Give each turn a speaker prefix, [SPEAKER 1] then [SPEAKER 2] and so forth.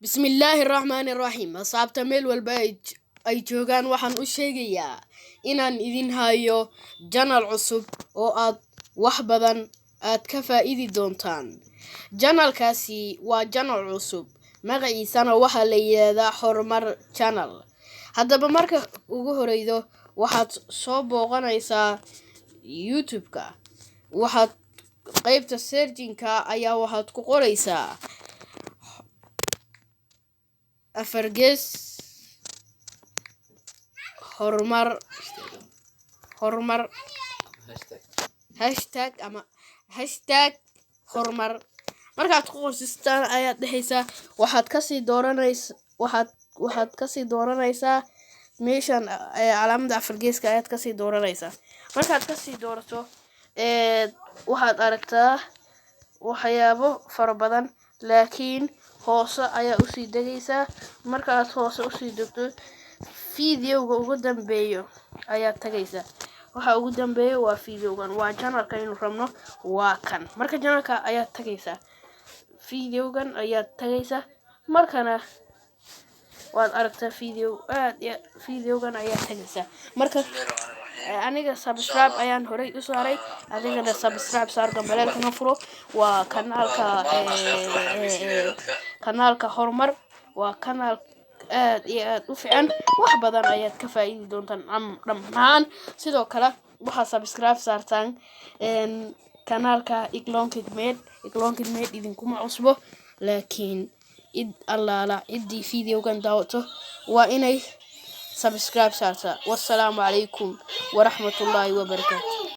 [SPEAKER 1] Bismillaahi raxmaani raxiim. Asxaabta meel walba ay joogaan, waxaan u sheegayaa inaan idin hayo channel cusub oo aad wax badan aad ka faa'iidi doontaan. Channelkaasi waa channel cusub, magaciisana waxaa la yidhaahdaa Horumar Channel. Haddaba, marka ugu horeydo waxaad soo booqanaysaa YouTube-ka. Waxaad qeybta searching-ka ayaa waxaad ku qoraysaa afar gees horumar, horumar hashtag ama #horumar. Markaad ku qorsistaan ayaad dhehaysaa, waxaad kasii dooranaysa waxaad kasii dooranaysaa meeshan calaamada afar geeska ayaad kasii dooranaysaa. Markaad kasii doorato, waxaad aragtaa waxyaabo fara badan, laakiin hoose ayaa usii degaysaa. Markaad hoose usii degto, videoga ugu dambeeyo ayaad tagaysaa. Waxa ugu dambeeyo waa videogan, waa channelka aynu rabno, waa kan. Marka channelka ayaad tagaysaa, videogan ayaad tagaysaa. Markana waad aragtaa video aad iyo videogan ayaad tagaysaa. Marka aniga subscribe ayaan horay u saaray, adigana subscribe saar, gambaleelkana furo. Waa kanaalka Horumar, waa kanaal aad iyo aad u fiican, wax badan ayaad ka faa'iidi doontaan dhammaan. Sidoo kale waxaad subscribe saartaan kanaalka Iglonkid Med. Iglonkid Med idinkuma cusbo, laakiin cid allaala ciddii videogan daawato waa inay subscribe saartaa. Wassalaamu calaykum waraxmatullaahi wabarakaatu.